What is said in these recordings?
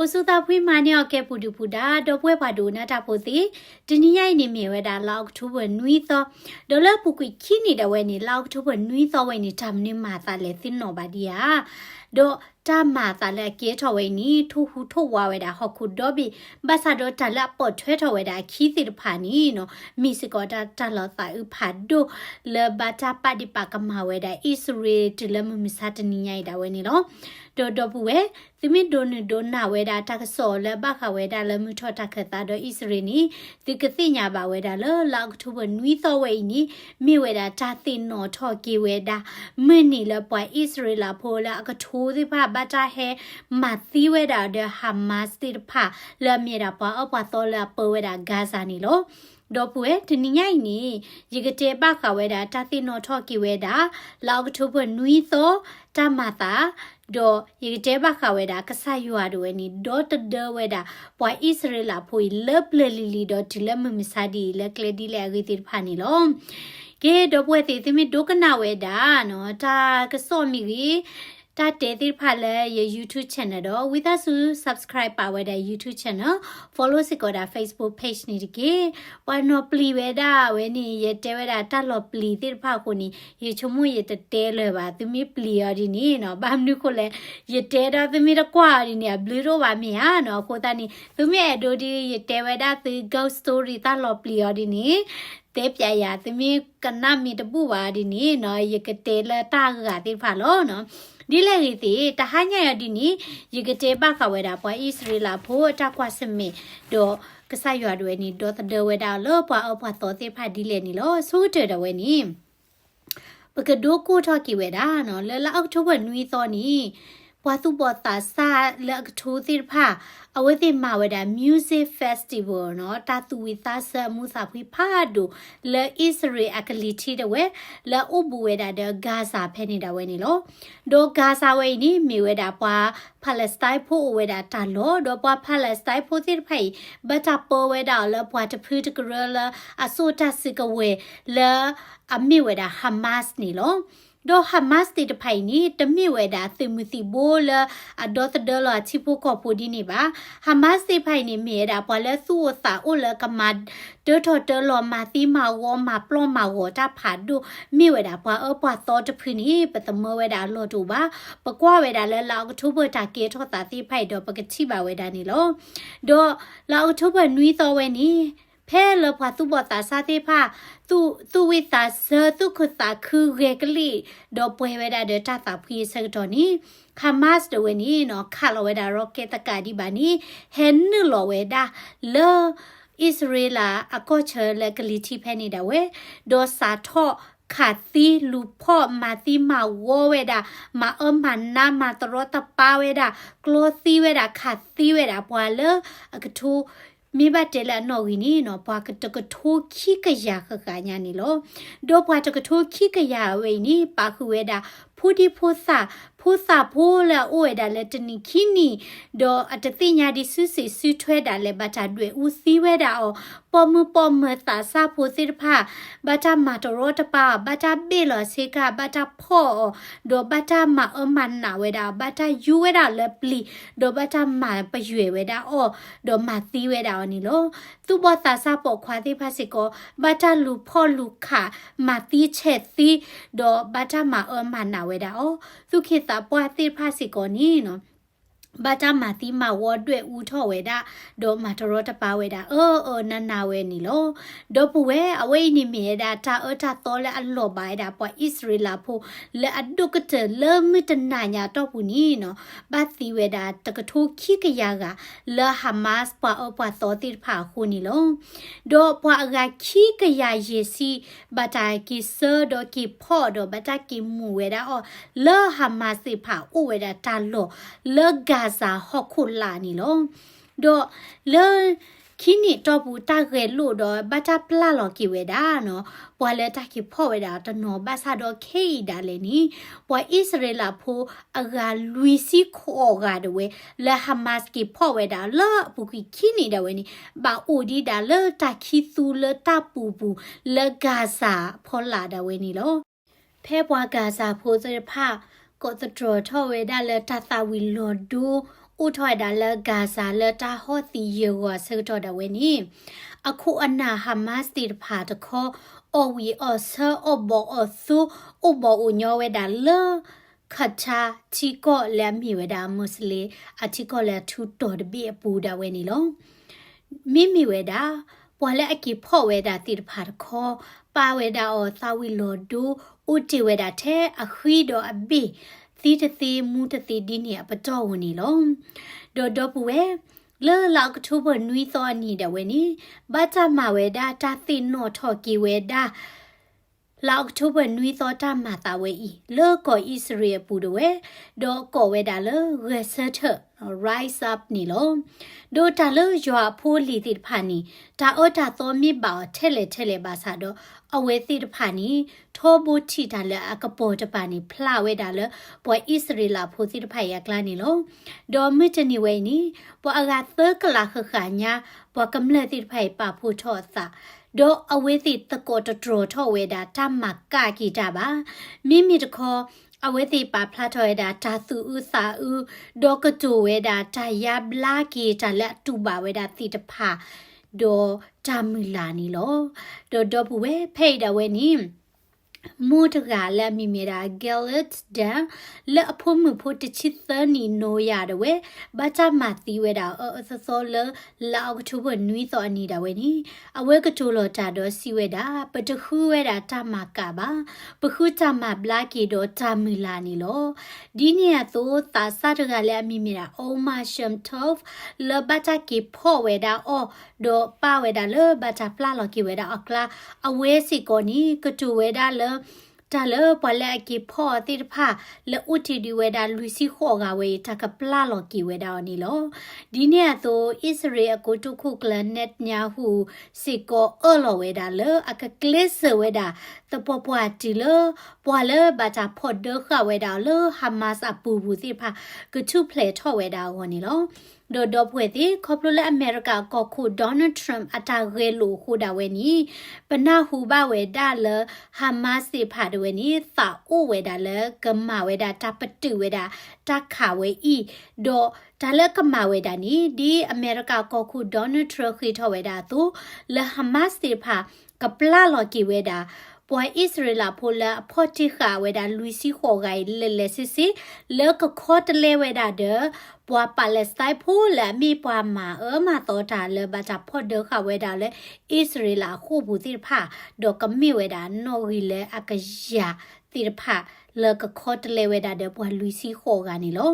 အိၣ်ဆူၣ်သးဖှံမၤန့ၢ်အီၤကဲပူၤဒုၣ်ပူၤဒါ ဒီပုၢ်ဝဲၢ်ပှၤဒိကနၣ်တၢ်ဖိသ့ၣ်, တနံၤညါအံၤန့ၣ်မ့ၢ်ဝဲဒၣ်လါအီးကထိဘၢၣ်နွံသီ, ဒီးလၢအပူၤကွံာ်ခံနံၣ်ဒၣ်ဝဲန့ၣ် လါအီးကထိဘၢၣ်နွံသီဝဲန့ၣ် တၢ်မနုၤမၤအသးလဲၣ်သ့ၣ်နီၣ်ဘၣ်ဒံးဧါ. ဒီးတၢ်မၤအသးလၢအကဲထီၣ်ဝဲအံၤန့ၣ် ထိၣ်ဟူးထိၣ်ဝးဝဲဒၣ်ဟီၣ်ခိၣ်ဒီဘ့ၣ်, ဘၣ်ဆၣ်ဒီးတၢ်လၢအပိာ်ထွဲထီၣ်ဝဲဒၣ်အခံသ့ၣ်တဖၣ်န့ၣ်နီၤ မ့ၢ်စ့ၢ်ကီးတၢ်လီၤသးအုးဖးဒိၣ် လၢဘၣ်တၢ်ပာ်ဒ့ၣ်ပာ်ကမၣ်ဝဲဒၣ်အံၣ်စရ့လးတုၤလၢမုၢ်မဆါတနံၤညါအံၤဒၣ်ဝဲန့ၣ်လီၤ. ဒီးဒီပုၢ်ဝဲၢ်, သုမ့ၢ်ဒိးနုာ်ဒိးနၢ်ဝဲဒၣ်တၢ်ကစီၣ်လၢအဘၣ်ဃးဝဲဒၣ်လၢမုၢ်ထီၣ်တၢ်ခၢၣ်သးဒီးအံၣ်စရ့လးန့ၣ်, သုကသ့ၣ်ညါဘၣ်ဝဲဒၣ်လၢလါအီးကထိဘၢၣ်နွံသီဝဲအံၤန့ၣ် မ့ၢ်ဝဲဒၣ်တၢ်သ့ၣ်နီၣ်ထီၣ်က့ၤဝဲဒၣ် မုၢ်နံၤလၢပှၤအံၣ်စရ့လးဖိလၢအကထိသ့ၣ်တဖၣ် ဘၣ်တၢ်ဟဲမၤသံဝဲဒၣ်ဒီး Hamas သ့ၣ်တဖၣ် လၢအမ့ၢ်ဒၣ်ပှၤအၢပှၤသီလၢအပၢဝဲဒၣ် Gaza န့ၣ်လီၤ. ဒီပုၢ်ဝဲၢ်, တနံၤညါအံၤန့ၣ် ယကတဲဘၣ်ဃးဝဲဒၣ်တၢ်သ့ၣ်နီၣ်ထီၣ်က့ၤဝဲဒၣ် လါအီးကထိဘၢၣ်နွံသီ တၢ်မၤသး, ဒီးယကတဲဘၣ်ဃးဝဲဒၣ်ကစၢ်ယွၤဒၣ်ဝဲန့ၣ် ဒီသဒၢဝဲဒၣ် ပှၤအံၣ်စရ့လးဖိအံၤလၢပျၢၤလံၤလံၤဒီးတုၤလၢမုၢ်မဆါဒ်အံၤလၢကျဲဒ်လဲၣ်အဂ့ၢ်သ့ၣ်တဖၣ်န့ၣ်လီၤ. ကဲ ဒီပုၢ်ဝဲၢ်သ့ၣ် သုမ့ၢ်ဒိကနၣ်ဝဲဒၣ်နီၤ တၢ်ကစီၣ်မ့ၢ်ဂ့ၤ, တၢ်တဲသ့ၣ်တဖၣ်လၢယ YouTube channel ဒီး ဝံသးစူၤ subscribe ပာ်ဝဲဒၣ် YouTube channel, follow စ့ၢ်ကီးဒၣ် Facebook page န့ၣ်တက့ၢ်. ပှၤနီၣ်ပျံၤဝဲဒၣ်ဝဲန့ၣ် ယတဲဝဲဒၣ်တၢ်လီၤပျံၤသ့ၣ်တဖၣ်အဃိန့ၣ် ယဆိကမိၣ်ယတတဲလၢၤဘၣ် သုမ့ၢ်ပျံၤအီၤဒ်န့ၣ်နီၤ, ဘၣ်မနုၤဃိလဲၣ်, ယတဲဒီးသုမ့ၢ်တကွၢ်အီၤဒ်န့ၣ် အဘျုးတအိၣ်ဘၣ်မ့ၢ်ဧါနီၤ. အဃိသတးန့ၣ် သုမ့ၢ်အဲၣ်ဒိးဒ်ယတဲဝဲဒၣ်သု ghost story တၢ်လီၤပျံၤအီၤဒ်န့ၣ် တဲပျးယၤ သုမ့ၢ်ကနၣ်မ့ၢ်တဘူၣ်ဘၣ်ဒ်န့ၣ်နီၤ ယကတဲလၢတၢ်ဂၤသ့ၣ်တဖၣ်လီၤနီၤ. ဒ်လဲၣ်ဂ့ၤသ့ၣ် တဟါညါအံၤဒ်န့ၣ် ယကတဲဘၣ်ဃးဝဲဒၣ်ပှၤအံၣ်စရ့လးဖိအတၢ်ကွၢ်ဆၢၣ်မဲာ်, ဒီးကစၢ်ယွၤဒၣ်ဝဲန့ၣ် ဒီသဒၢဝဲဒၣ်လၢပှၤအၢပှၤသီသ့ၣ်တဖၣ်ဒ်လဲၣ်န့ၣ်လီၤ. ဆိကတၢၢ်ဒၣ်ဝဲန့ၣ် ပကဒိကအိၣ်ထီၣ်က့ၤဝဲဒၣ်နီၤ လၢလါအီးကထိဘၢၣ်နွံသီန့ၣ် ပှၤသူၣ်ဘီၣ်သးစၢ်လၢအကထိသ့ၣ်တဖၣ် အဝဲသ့ၣ်မၤဝဲဒၣ် music festival နီၤ တၢ်သူၣ်ဝံၣ်သးဆၢအမူးသးဖှံဖးဒိၣ် လၢအံၣ်စရ့လးအကလံၤထံးဒၣ်ဝဲ လၢအအိၣ်ဘူးဝဲဒၣ်ဒီး Gaza ဖဲန့ၣ်ဒၣ်ဝဲန့ၣ်လီၤ. ဒီး Gaza ဝဲအံၤန့ၣ် မ့ၢ်ဝဲဒၣ်ပှၤ Palestine ဖိအိၣ်ဝဲဒၣ်တၢ်လီၢ် ဒီးပှၤ Palestine ဖိသ့ၣ်တဖၣ်အံၤ ဘၣ်တၢ်ပၢဝဲဒၣ်အီၤလၢပှၤတဖုတကရၢလၢအစိာ်တၢ်စုကဝဲၤလၢ အမ့ၢ်ဝဲဒၣ် Hamas န့ၣ်လီၤ. ဒီး Hamas သ့ၣ်တဖၣ်အံၤန့ၣ် တမ့ၢ်ဝဲဒၣ်သုးမုၢ်သံၣ်ဘိလၢအဒီသဒၢလီၤအထံဖိကီၢ်ဖိဒ်န့ၣ်ဘၣ်. Hamas သ့ၣ်တဖၣ်အံၤန့ၣ် မ့ၢ်ဝဲဒၣ်ပှၤလၢသူၣ်အိၣ်သးအိၣ်လၢကမၤတၢထီၣ်တၢလီၤ မၤသံမၤဝီ မၤပျီၢ်မၤဂီၤတၢ်ဖးဒိၣ် မ့ၢ်ဝဲဒၣ်ပှၤအၢပှၤသီတဖုန့ၣ် ပသမၢဝဲဒၣ်အလီၢ်တအိၣ်ဘၣ်. ပကွၢ်ဝဲဒၣ်လၢလါအီးကထိဘၢၣ်တၢ်ကဲထီၣ်သးသ့ၣ်တဖၣ်အံၤဒီး ပကထံၣ်ဘၣ်ဝဲဒၣ်န့ၣ်လီၤ. ဒီးလါအီးကထိဘၢၣ်နွံသီဝဲန့ၣ် ဖဲလၢပှၤသူၣ်ဘီၣ်သးစၢ်သ့ၣ်တဖၣ် သူၣ်ဝံၣ်သးဆၢ သူၣ်ခုသးခုဂဲၤကလံၣ် ဒီးပှဲၤဝဲဒၣ်ဒီးတၢ်သးဖှံအဆၢကတီၢ်န့ၣ် Hamas ဒၣ်ဝဲန့ၣ်နီၤ ခးလီၤဝဲဒၣ် rocket သကးဒံးဘၣ်န့ၣ် ဟဲနုာ်လီၤဝဲဒၣ်လၢ အံၣ်စရ့လးအကီၢ်ဆၢလၢကလံၤထံးဖဲန့ၣ်ဒၣ်ဝဲ ဒီးစးထီၣ်ခးသံလူၤဖီၣ် မၤသံမၤဝီဝဲဒၣ် မၤအၢမၤနး မၤတရီတပါဝဲဒၣ် ကျီသံဝဲဒၣ် ခးသံဝဲဒၣ်ပှၤလၢအကထိ မ့ၢ်ဘၣ်တဲလၢအနီၣ်ဂံၢ်န့ၣ်နီၤ ပှၤတကထိခံကယၤဃၣ်ဃၣ်ညါန့ၣ်လီၤ. ဒီးပှၤတကထိခံကယၤဝဲအံၤန့ၣ် ပာ်ဃုာ်ဝဲဒၣ် ဖိဒံဖိသၣ် ဖိသၣ်ဖိလၢအအိၣ်ဝဲဒၣ်လၢတနံၣ်ခံနံၣ် ဒီးအတသ့ၣ်ညါဒံးစုစ့ၣ်စုထွဲဒၣ်လဲာ် ဘၣ်တၢ်ဒွဲၣ်အူသံဝဲဒၣ်အီၤ ပိာ်မုၣ်ပိာ်မၢၤသးစၢ်ဖိသ့ၣ်တဖၣ် ဘၣ်တၢ်မၤတရီတပါအီၤ ဘၣ်တၢ်ဘ့ၣ်လီၤဆ့ကၤ ဘၣ်တၢ်ဖီၣ်အီၤ ဒီးဘၣ်တၢ်မၤအၢမၤနးဝဲဒၣ်အီၤ ဘၣ်တၢ်ယူဝဲဒၣ်လၢပျံၤ ဒီးဘၣ်တၢ်မၤပယွဲၢ်ဝဲဒၣ်အီၤ ဒီးမၤသံဝဲဒၣ်အီၤန့ၣ်လီၤ. သူၣ်ဘီၣ်သးစၢ်ပိာ်ခွါသ့ၣ်တဖၣ်စ့ၢ်ကီး ဘၣ်တၢ်လူၤဖီၣ်လူၤခး မၤသံဆဲးသံ ဒီးဘၣ်တၢ်မၤအၢမၤနးဝဲဒၣ်အီၤ သူၣ်က့သးပှၢ်သ့ၣ်တဖၣ်စ့ၢ်ကီးန့ၣ်နီၤ ဘၣ်တၢ်မၤသံမၤဝီဒွဲၣ်အူထီၣ်ဝဲဒၣ် ဒီးမၤတရီတပါဝဲဒၣ် အၢအၢနးနးဝဲန့ၣ်လီၤ. ဒီပုၢ်ဝဲၢ် အဝဲအံၤန့ၣ်မ့ၢ်ဝဲဒၣ်တၢ်အၢတၢ်သီလၢအလီၤဘၣ်ဝဲဒၣ်ပှၤအံၣ်စရ့လးဖိ လၢအဒိၣ်ကတၢၢ်လၢမုၢ်တနၤညါအတီၢ်ပူၤန့ၣ်နီၤ ဘၣ်သံဝဲဒၣ်တကထိခံကယၤဂၤ လၢ Hamas ပှၤအၢပှၤသီသ့ၣ်တဖၣ်အဃိန့ၣ်လီၤ. ဒီးပှၤအဂၤခံကယၤယဲၢ်ဆံ ဘၣ်တၢ်က့ၤဆှၢဒီးက့ၤဖီၣ်ဒီးဘၣ်တၢ်က့ၤမူးဝဲဒၣ်အီၤ လၢ Hamas သ့ၣ်တဖၣ်အိၣ်ဝဲဒၣ်တၢ်လီၢ် လၢ Gaza ဟီၣ်ခိၣ်လာ်န့ၣ်လီၤ. ဒီးလၢခံနံၣ်အတီၢ်ပူၤ တၢ်ဂဲၤလိာ်ဒီးဘၣ်တၢ်ပျၢ်လီၤက့ၤဝဲဒၣ်နီၤ ပှၤလၢတၢ်က့ၤဖီၣ်ဝဲဒၣ်တနီၤ ဘၣ်ဆၣ်ဒီးခဲအံၤဒၣ်လဲာ်န့ၣ် ပှၤအံၣ်စရ့လးဖိအဂၤလွံၢ်ဆံဃိးဂၤဒၣ်ဝဲ လၢ Hamas က့ၤဖီၣ်ဝဲဒၣ်လၢအပူၤကွံာ်ခံနံၣ်ဒၣ်ဝဲန့ၣ် ဘၣ်အိၣ်ဒံးဒၣ်လၢတၢ်ခံသူလၢတၢ်ပူၤပူၤ လၢ Gaza ဖီလာ်ဒၣ်ဝဲန့ၣ်လီၤ. ဖဲပှၤ Gaza ဖိသ့ၣ်တဖၣ် ကိးသတြီၤထီၣ်ဝဲဒၣ်လၢတၢ်သးဝံၤလီၤဒိ အိၣ်ထီၣ်ဝဲဒၣ်လၢ Gaza လၢတၢ်ဟီၣ်သံယဲၢ်ဂီၤအဆၢကတီၢ်ဒၣ်ဝဲန့ၣ် အခိၣ်အနၢ် Hamas သ့ၣ်တဖၣ်တခီ အီၣ်ဝံၤအီၣ်ဆၢ အီၣ်ဘီၣ်အီၣ်သိ အိၣ်ဘီၣ်အိၣ်ညီဝဲဒၣ်လၢ Qatar ထံကီၢ်လၢအမ့ၢ်ဝဲဒၣ် Muslim အထံကီၢ်လၢအထူးတီၤတဘ့ၣ်အပူၤဒၣ်ဝဲန့ၣ်လီၤ. မ့မ့ၢ်ဝဲဒၣ် ပှၤလၢအက့ၤဖီၣ်ဝဲဒၣ်သ့ၣ်တဖၣ်တခီ ပာ်ဝဲဒၣ်အီၤသးဝံၤလီၤဒိ အိၣ်တ့ၢ်ဝဲဒၣ်ထဲအဃံဒီးအဘ့ၣ် သံတသ့မူတသ့ဒ်န့ၣ်အပတီၢ်ဧိၤန့ၣ်လီၤ. ဒီးဒီပုၢ်ဝဲၢ် လၢလါအီးကထိဘၢၣ်နွံသီအနံၤဒၣ်ဝဲန့ၣ် ဘၣ်တၢ်မၤဝဲဒၣ်တၢ်သ့ၣ်နီၣ်ထီၣ်က့ၤဝဲဒၣ် လါအီးကထိဘၢၣ်နွံသီတၢ်မၤသးဝဲအံၤ လၢကီၢ်အံၣ်စရ့လးအပူၤဒၣ်ဝဲ, ဒီးကိးဝဲဒၣ်လၢဂဲၤဆၢထၢၣ် Rise Up န့ၣ်လီၤ. ဒီးတၢ်လၢယွၤအဖိအလံၤသ့ၣ်တဖၣ်န့ၣ် တၢ်အၢတၢ်သီမ့ၢ်ဘၣ်အီၤထဲလဲၣ်ထဲလဲၣ်ဘၣ်ဆၣ်ဒီး အဝဲသ့ၣ်တဖၣ်န့ၣ် ထီဘိထံၣ်တၢ်လၢအကပီၤတပၤန့ၣ် ဖျါဝဲဒၣ်လၢပှၤအံၣ်စရ့လးဖိသ့ၣ်တဖၣ်အံၤအကျါန့ၣ်လီၤ. ဒီးမုၢ်တနံၤဝဲအံၤန့ၣ် ပှၤအဂၤသၢကလးဃၣ်ဃၣ်ညါ ပှၤကမျၢၢ်သ့ၣ်တဖၣ်အံၤပာ်ဖှိၣ်ထီၣ်အသး ဒီးအဝဲသ့ၣ်သကိးတတြီၤထီၣ်ဝဲဒၣ်တၢ်မၤကၣ်က့ၤတၢ်ဘၣ်. မ့မ့ၢ်တခီ အဝဲသ့ၣ်ပာ်ဖျါထီၣ်ဝဲဒၣ်တၢ်သူၣ်အုးသးအုး, ဒီးကတိၤဝဲဒၣ်တၢ်ယါဘျါက့ၤတၢ်လၢအတူၢ်ဘၣ်ဝဲဒၣ်သ့ၣ်တဖၣ်, ဒီးတၢ်မုၢ်လၢ်န့ၣ်လီၤ. ဒီးဒီပုၢ်ဝဲၢ်ဖဲအံၤဒၣ်ဝဲန့ၣ် မိၢ်တဂၤလၢအမံၤမ့ၢ်ဒၣ် Gilad Dan လၢအဖိမုၣ်ဖိတဆံသၢနံၣ်နီၢ်ယၤဒၣ်ဝဲ ဘၣ်တၢ်မၤသံဝဲဒၣ်အအၢအၢသီသီလၢ လါအီးကထိဘၢၣ်နွံသီအနံၤဒၣ်ဝဲန့ၣ် အဝဲကတိၤလီၤတၢ်ဒီးစံးဝဲဒၣ် ပတဃုဝဲဒၣ်တၢ်မၤကၣ်ဘၣ်, ပဃုတၢ်မၤဘျါက့ၤဒီးတၢ်မုၢ်လၢ်န့ၣ်လီၤ. ဒ်န့ၣ်အသိး သးစၢ်တဂၤလၢအမံၤမ့ၢ်ဒၣ် Omar Shamtov လၢဘၣ်တၢ်က့ၤဖီၣ်ဝဲဒၣ်အီၤ ဒီးပာ်ဝဲဒၣ်လၢဘၣ်တၢ်ပျၢ်လီၤက့ၤဝဲဒၣ်အီၤအကျါ အဝဲစ့ၢ်ကီးန့ၣ် ကတိၤဝဲဒၣ်လၢ တၢ်လၢပှၤလၢအက့ၤဖီၣ်အီၤသ့ၣ်တဖၣ် လၢအိၣ်တ့ၢ်ဒံးဝဲဒၣ်လွံၢ်ဆံဃိးဂၤဝဲအံၤ တၢ်ကပျၢ်လီၤက့ၤဝဲဒၣ်အီၤန့ၣ်လီၤ. ဒ်န့ၣ်အသိး အံၣ်စရ့လးအကိတိာ်ခိၣ်ကျၢၢ် Netanyahu စ့ၢ်ကီးအၢၣ်လီၤဝဲဒၣ်လၢအကကျဲးစၢးဝဲဒၣ် သပှၢ်ပှၢ်တုၤလၢ ပှၤလၢဘၣ်တၢ်ဖီၣ်ဒၢဃာ်ဝဲဒၣ်အီၤလၢ Hamas အပူၤပူၤသ့ၣ်တဖၣ် ကထူၣ်ဖျဲးထီၣ်ဝဲဒၣ်အဂီၢ်န့ၣ်လီၤ. ဒီးဒီပုၢ်ဝဲၢ်သ့ၣ် ခီဖျိလၢအမဲရကၤကီၢ်ခိၣ် Donald Trump အတၢ်ဂဲၤလိာ်အဃိဒၣ်ဝဲန့ၣ် ပနၢ်ဟူဘၣ်ဝဲဒၣ်လၢ Hamas သ့ၣ်တဖၣ်ဒၣ်ဝဲန့ၣ် သးအိၣ်ဝဲဒၣ်လၢကမၤဝဲဒၣ်တၢ်ပတုာ်ဝဲဒၣ်တၢ်ခးဝဲအံၤ, ဒီးတၢ်လၢကမၤဝဲဒၣ်န့ၣ် ဒ်အမဲရကၤကီၢ်ခိၣ် Donald Trump ဃ့ထီၣ်ဝဲဒၣ်အသိး လၢ Hamas သ့ၣ်တဖၣ် ကပျၢ်လီၤက့ၤဝဲဒၣ် ပှၤအံၣ်စရ့လးဖိလၢအဖီၣ်တ့ၢ်ဃာ်ဝဲဒၣ်လွံၢ်ဆံဃိးဂၤအံၤ လဲၤလဲၤဆ့ဆ့ လၢကခီတလဲဝဲဒၣ်ဒီး ပှၤ Palestine ဖိလၢအမ့ၢ်ပှၤမၤအၢမၤသီတၢ်လၢဘၣ်တၢ်ဖီၣ်ဒၢဃာ်ဝဲဒၣ်လၢ အံၣ်စရ့လးအဃိာ်ပူၤသ့ၣ်တဖၣ် ဒီးကမ့ၢ်ဝဲဒၣ်နီၣ်ဂံၢ်လၢအကယၤသ့ၣ်တဖၣ် လၢကခီတလဲဝဲဒၣ်ဒီးပှၤလွံၢ်ဆံဃိးဂၤန့ၣ်လီၤ.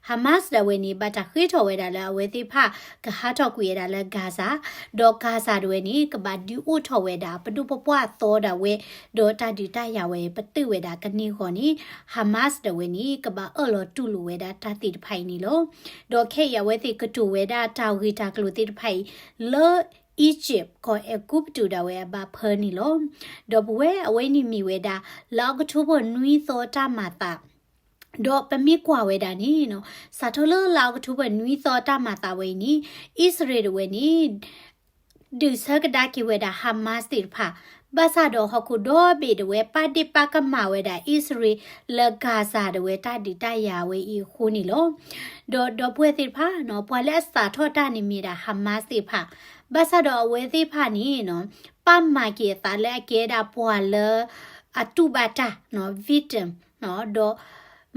Hamas ဒၣ်ဝဲန့ၣ် ဘၣ်တၢ်ဃ့ထီၣ်ဝဲဒၣ်လၢအဝဲသ့ၣ်တဖၣ် ကဟးထီၣ်ကွံာ်ဝဲဒၣ်လၢ Gaza, ဒီး Gaza ဒၣ်ဝဲန့ၣ် ကဘၣ်ဒုးအိၣ်ထီၣ်ဝဲဒၣ် ပဒိၣ်ပပှၢ်သီဒၣ်ဝဲ, ဒီးတၢ်ဒုးတၢ်ယၤဝဲ ပတုာ်ဝဲဒၣ်ကန့ၢ်အဂီၢ်န့ၣ် Hamas ဒၣ်ဝဲန့ၣ် ကဘၣ်အၢၣ်လီၤတူၢ်လိာ်ဝဲဒၣ်တၢ်သ့ၣ်တဖၣ်အံၤန့ၣ်လီၤ. ဒီးခဲအံၤအဝဲသ့ၣ်ကတိၤဝဲဒၣ်တၢ်ဂ့ၢ်တၢ်ကျိၤသ့ၣ်တဖၣ်အံၤ လၢ Egypt ကီၢ်အဲၤကူပတူးဒၣ်ဝဲအဘၣ်ဖၢန့ၣ်လီၤ. ဒီပုၢ်ဝဲၢ် အဝဲန့ၣ်မ့ၢ်ဝဲဒၣ် လါအီးကထိဘၢၣ်နွံသီတၢ်မၤသး ဒီးပမ့ၢ်ကွၢ်ဝဲဒၣ်န့ၣ်နီၤ စးထီၣ်လၢလါအီးကထိဘၢၣ်နွံသီတၢ်မၤသးဝဲအံၤန့ၣ် အံၣ်စရ့လးဒၣ်ဝဲန့ၣ် ဒုးဆၢကဒါက့ၤဝဲဒၣ် Hamas သ့ၣ်တဖၣ်, ဘၣ်ဆၣ်ဒီးဟီၣ်ခိၣ်ဒီဘ့ၣ်ဒၣ်ဝဲ ပာ်ဒ့ၣ်ပာ်ကမၣ်ဝဲဒၣ်အံၣ်စရ့လးလၢ Gaza ဒၣ်ဝဲတၢ်ဒုးတၢ်ယၤဝဲအံၤအဃိန့ၣ်လီၤ. ဒီးဒီပုၢ်ဝဲၢ်သ့ၣ်တဖၣ်နီၤ ပှၤလၢအစးထီၣ်တၢ်န့ၣ်မ့ၢ်ဒၣ် Hamas သ့ၣ်တဖၣ်, ဘၣ်ဆၣ်ဒီးအဝဲသ့ၣ်တဖၣ်န့ၣ်နီၤ ပာ်မၤက့ၤအသးလၢအကဲဒၣ်ပှၤလၢ အတူၢ်ဘၣ်တၢ်နီၤ victim နီၤ ဒီး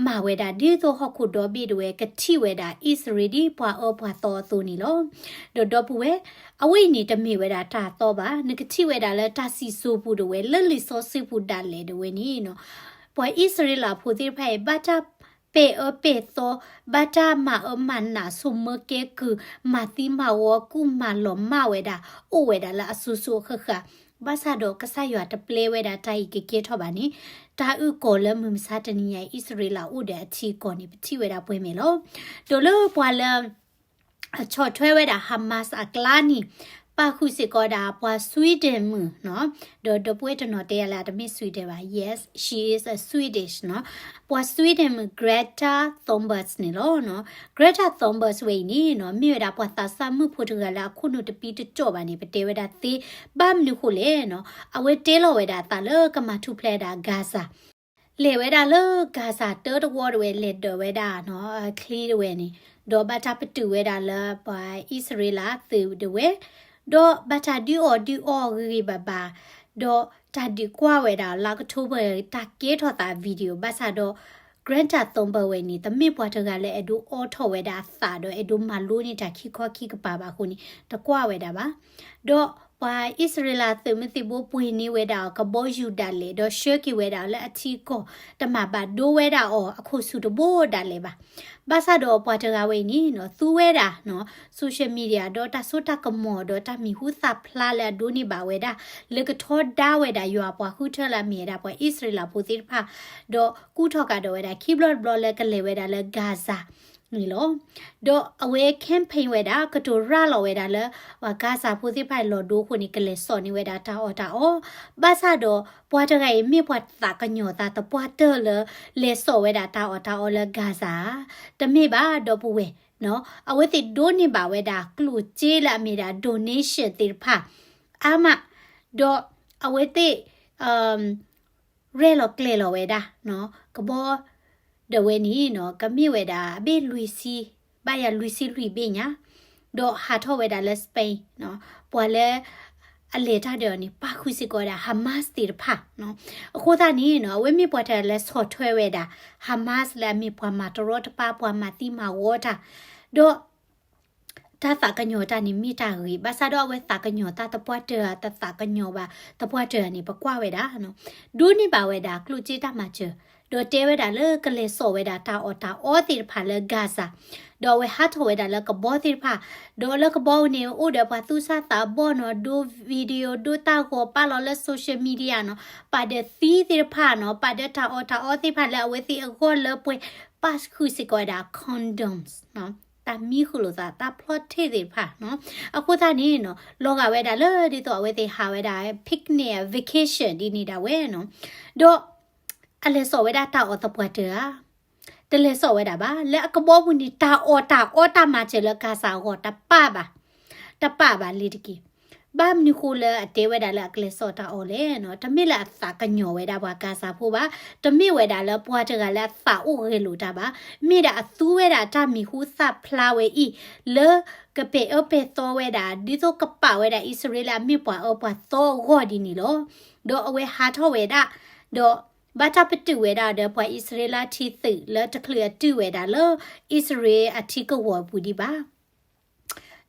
မၤဝဲဒၣ်ဒ်သိးဟီၣ်ခိၣ်ဒီဘ့ၣ်ဒၣ်ဝဲ ကထံၣ်ဝဲဒၣ်အံၣ်စရ့လးဒ်ပှၤအၢပှၤသီအသိးန့ၣ်လီၤ. ဒီးဒီပုၢ်ဝဲၢ် အဝဲအံၤန့ၣ်တမ့ၢ်ဝဲဒၣ်တၢ်သီဘၣ်, နကထံၣ်ဝဲဒၣ်လၢတၢ်စံၣ်စိၤပူၤဒၣ်ဝဲ လၢလံာ်စီဆှံပူၤဒၣ်လဲာ်ဒၣ်ဝဲန့ၣ်နီၤ ပှၤအံၣ်စရ့လးဖိသ့ၣ်တဖၣ်အံၤ ဘၣ်တၢ်ပဲာ်အၢပဲာ်သီ, ဘၣ်တၢ်မၤအၢမၤနး ဆိၣ်မၢကဲကုၢ်, မၤသံမၤဝီ ကူၣ်မၤလီၤမၢ်ဝဲဒၣ် အိၣ်ဝဲဒၣ်လၢအစိၤစိၤအဃၣ်ဃၣ်, ဘၣ်ဆၣ်ဒီးကစၢ်ယွၤတပျဲဝဲဒၣ်တၢ်အံၤကကဲထီၣ်ဘၣ်န့ၣ် တၢ်အုၣ်ကီၤလၢမုၢ်မဆါတနံၤညါ အံၣ်စရ့လးအိၣ်ဒီးအထံအကီၢ်န့ၣ် ပထံၣ်ဝဲဒၣ်ပှဲၤမဲာ်လီၤ. ဒီးလၢပှၤလၢ အဆီၣ်ထွဲဝဲဒၣ် Hamas အကျါန့ၣ် ပာ်ဃုာ်စ့ၢ်ကီးဒၣ်ပှၤ Sweden မုၣ်နီၤ, ဒီးဒီပုၢ်ဝဲၢ်တနီၤတဲယၤလၢအတမ့ၢ် Sweden ဘၣ်, yes she is a Swedish နီၤ, ပှၤ Sweden မုၣ် Greta Thunberg န့ၣ်လီၤ. Greta Thunberg ဝဲအံၤန့ၣ်နီၤ မ့ၢ်ဝဲဒၣ်ပှၤသးစၢ်မုၣ်ဖိတဂၤလၢအခိၣ်နူာ်တပံတကၠီၣ်ဘၣ်န့ၣ် ပတဲဝဲဒၣ်သ့, ဘၣ်မနုၤဃိလဲၣ်နီၤ အဝဲတဲလီၤဝဲဒၣ်အသးလၢကမၤထူၣ်ဖျဲးဒၣ် Gaza လဲၤဝဲဒၣ်လၢ Gaza တၢတဝီဒၣ်ဝဲ လဲၤဒၢးဝဲဒၣ်နီၤ ချံဒၣ်ဝဲန့ၣ် ဒီးဘၣ်တၢ်ပတုာ်ဝဲဒၣ်လၢပှၤအံၣ်စရ့လးသုးဒၣ်ဝဲ, ဒီးဘၣ်တၢ်ဒုးအီၣ်ဒုးအီဂ့ၤဂ့ၤဘၣ်ဘၣ်, ဒီးတၢ်ဒုးကွၢ်ဝဲဒၣ်လၢကထိဘၢၣ် တၢ်ကဲထီၣ်သး video ဘၣ်ဆၣ်ဒီး Greta Thunberg ဝဲန့ၣ် တမ့ၢ်ပှၤတဂၤလၢအဲၣ်ဒိးအိးထီၣ်ဝဲဒၣ်အသးဒီးအဲၣ်ဒိးမၤလိန့ၢ်တၢ်ခံခီခံကပၤဘၣ်အဃိန့ၣ် တကွၢ်ဝဲဒၣ်ဘၣ်. ဒီးပှၤအံၣ်စရ့လးသုးမုၢ်သံၣ်ဘိပှ့ၤန့ၢ်ဝဲဒၣ်အီၤကဘီယူၤဒၣ်လဲာ် ဒီးဆှၢက့ၤဝဲဒၣ်အီၤလၢအထံကီၢ် တမၤဘၣ်ဒိဝဲဒၣ်အီၤအခိၣ်ဆူၣ်တဘိဒၣ်လဲာ်ဘၣ်. ဘၣ်ဆၣ်ဒီးပှၤတဂၤဝဲအံၤန့ၣ်နီၤ သူဝဲဒၣ်နီၤ social media ဒီးတၢ်စိတၢ်ကမီၤဒီးတၢ်မံၤဟူသၣ်ဖျါလၢအဒိးန့ၢ်ဘၣ်ဝဲဒၣ် လၢကထီဒါဝဲဒၣ်ယွၤအပှၤဃုထၢလၢအမ့ၢ်ဝဲဒၣ်ပှၤအံၣ်စရ့လးဖိသ့ၣ်တဖၣ်, ဒီးကူၣ်ထီၣ်ကဒီးဝဲဒၣ်ခံဘျီတဘျီလၢကလဲၤဝဲဒၣ်လၢ Gaza န့ၣ်လီၤ. ဒီးအဝဲ campaign ဝဲဒၣ် ကတိၤရၤလီၤဝဲဒၣ်လၢ ပှၤကၤစၤဖိသ့ၣ်တဖၣ်အလီၢ်ဒိအဃိန့ၣ် ကလဲၤစိာ်န့ၢ်ဝဲဒၣ်တၢ်အီၣ်တၢ်အီ, ဘၣ်ဆၣ်ဒီး ပှၤတဂၤအံၤမ့ၢ်ပှၤသးကညီၤသးသပှၢ်တၢၢ်လၢ လဲၤစိာ်ဝဲဒၣ်တၢ်အီၣ်တၢ်အီလၢ Gaza ဧါ, တမ့ၢ်ဘၣ်ဒီပုၢ်ဝဲၢ်, အဝဲသ့ၣ်ဒိးန့ၢ်ဘၣ်ဝဲဒၣ်ကျိၣ်စ့လၢအမ့ၢ်ဒၣ် donation သ့ၣ်တဖၣ် အါမး, ဒီးအဝဲသ့ၣ် ရဲၣ်လီၤကျဲၤလီၤဝဲဒၣ် ကဘီ ဒၣ်ဝဲန့ၣ်နီၤ ကမ့ၢ်ဝဲဒၣ်အဘ့ၣ်လွံၢ်ဆံ, ဘၣ်ယၤလွံၢ်ဆံလွံၢ်ဘ့ၣ်ညါ, ဒီးဟးထီၣ်ဝဲဒၣ်လၢ Spain နီၤ, ပှၤလၢ အလဲၤတၢ်ဒီးအီၤန့ၣ် ပာ်ဃုာ်စ့ၢ်ကီးဝဲဒၣ် Hamas သ့ၣ်တဖၣ်နီၤ. အဃိသတးန့ၣ်နီၤ အဝဲမ့ၢ်ပှၤတဂၤလၢဆီၣ်ထွဲဝဲဒၣ် Hamas လၢအမ့ၢ်ပှၤမၤတရီတပါ ပှၤမၤသံမၤဝီတၢ်, ဒီး တၢ်သးကညီၤတၢ်န့ၣ်မ့ၢ်တၢ်ဂ့ၤ, ဘၣ်ဆၣ်ဒီးအဝဲသးကညီၤတၢ်သပှၢ်တၢၢ်ဧါ တသးကညီၤဘၣ်သပှၢ်တၢၢ်ဧါန့ၣ် ပကွၢ်ဝဲဒၣ်နီၤ, ဒိးန့ၢ်ဘၣ်ဝဲဒၣ်ကျိၣ်စ့တၢ်မၤစၢၤ, ဒီးတဲဝဲဒၣ်လၢကလဲၤစိာ်ဝဲဒၣ်တၢ်အီၣ်တၢ်အီသ့ၣ်တဖၣ်လၢ Gaza, ဒီးအဝဲဟးထီၣ်ဝဲဒၣ်လၢကဘီသ့ၣ်တဖၣ်, ဒီးလၢကဘီန့ၣ် အိၣ်ဒီးပှၤသူၣ်စၢ်သးဘီၣ်နီၤ, ဒိ video ဒိတၢ်ဂီၤပာ်လီၤလၢ social media နီၤ, ပာ်ဒီးသံသ့ၣ်တဖၣ်နီၤ, ပာ်ဒီးတၢ်အီၣ်တၢ်အီသ့ၣ်တဖၣ်လၢအဝဲသ့ၣ်အဂီၢ်လၢပှဲၤ, ပာ်ဃုာ်စ့ၢ်ကီးဝဲဒၣ် condoms နီၤ, တၢ်မံဃုာ်လိာ်သး တၢ်ဖျီၣ်ထ့ၣ်သ့ၣ်တဖၣ်နီၤ. အဃိသတးန့ၣ်နီၤ လီၤဂာ်ဝဲဒၣ်လၢဒ်သိးအဝဲသ့ၣ်ဟးဝဲဒၣ် picnic အ vacation ဒ်န့ၣ်ဒၣ်ဝဲနီၤ, ဒီး အလဲၤစိာ်ဝဲဒၣ်တၢ်အီၣ်သပှၢ်တၢၢ်ဧါ, တလဲၤစိာ်ဝဲဒၣ်ဘၣ်. လၢအကဘီပူၤန့ၣ် တၢ်အီၣ်တၢ်အီတၢ်မၤစၢၤလၢ Gaza အဂီၢ် တပာ်ဘၣ်, တပာ်ဘၣ်လံတက့ၢ်. ဘၣ်မနုၤဃိလၢအတဲဝဲဒၣ်လၢအကလဲၤစိာ်တၢ်အီၣ်လဲၣ်နီၤ, တမ့ၢ်လၢအသးကညီၤဝဲဒၣ်ပှၤ Gaza ဖိဘၣ်, တမ့ၢ်ဝဲဒၣ်လၢပှၤတဂၤလၢအသးအိၣ်ဂဲၤလိာ်တၢ်ဘၣ်, မ့ၢ်ဒၣ်အသူဝဲဒၣ်တၢ်မံၤဟူသၣ်ဖျါဝဲအံၤ လၢကပဲာ်အၢပဲာ်သီဝဲဒၣ် ဒ်သိးကပာ်ဝဲဒၣ်အံၣ်စရ့လးအမ့ၢ်ပှၤအၢပှၤသီအဂီၢ်ဒ်န့ၣ်လီၤ. ဒီးအဝဲဟးထီၣ်ဝဲဒၣ်, ဒီးဘၣ်တၢ်ပတုာ်ဝဲဒၣ်ဒီးပှၤအံၣ်စရ့လးထံသုးလၢတချုးအတုၢ်ဝဲဒၣ်လၢ အံၣ်စရ့လးအထံကဝီၤအပူၤဒံးဘၣ်.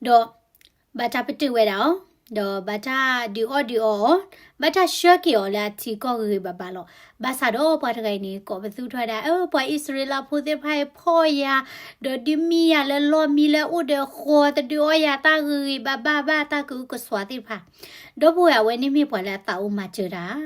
ဒီးဘၣ်တၢ်ပတုာ်ဝဲဒၣ်အီၤ, ဒီးဘၣ်တၢ်ဒုးအီၣ်ဒုးအီအီၤ, ဘၣ်တၢ်ဆှၢက့ၤအီၤလၢအထံကီၢ်ဂ့ၤဂ့ၤဘၣ်ဘၣ်လီၤ. ဘၣ်ဆၣ်ဒီးပှၤတဂၤအံၤန့ၣ် ကိးပသူထီၣ်ဝဲဒၣ် အၢ ပှၤအံၣ်စရ့လးဖိသ့ၣ်တဖၣ်အံၤဖီၣ်ယၤ, ဒီးဒုးမံယၤလၢလီၢ်မံလၢအိၣ်ဒီးဃီ, တဒုးအီၣ်ယၤတၢ်ဂ့ၤဂ့ၤဘၣ်ဘၣ်ဘၣ် တၢ်ကအုကစွါသ့ၣ်တဖၣ်, ဒီပုၢ်ဝဲၢ်အဝဲန့ၣ်မ့ၢ်ပှၤလၢအသးအိၣ်မၤစၢၤတၢ်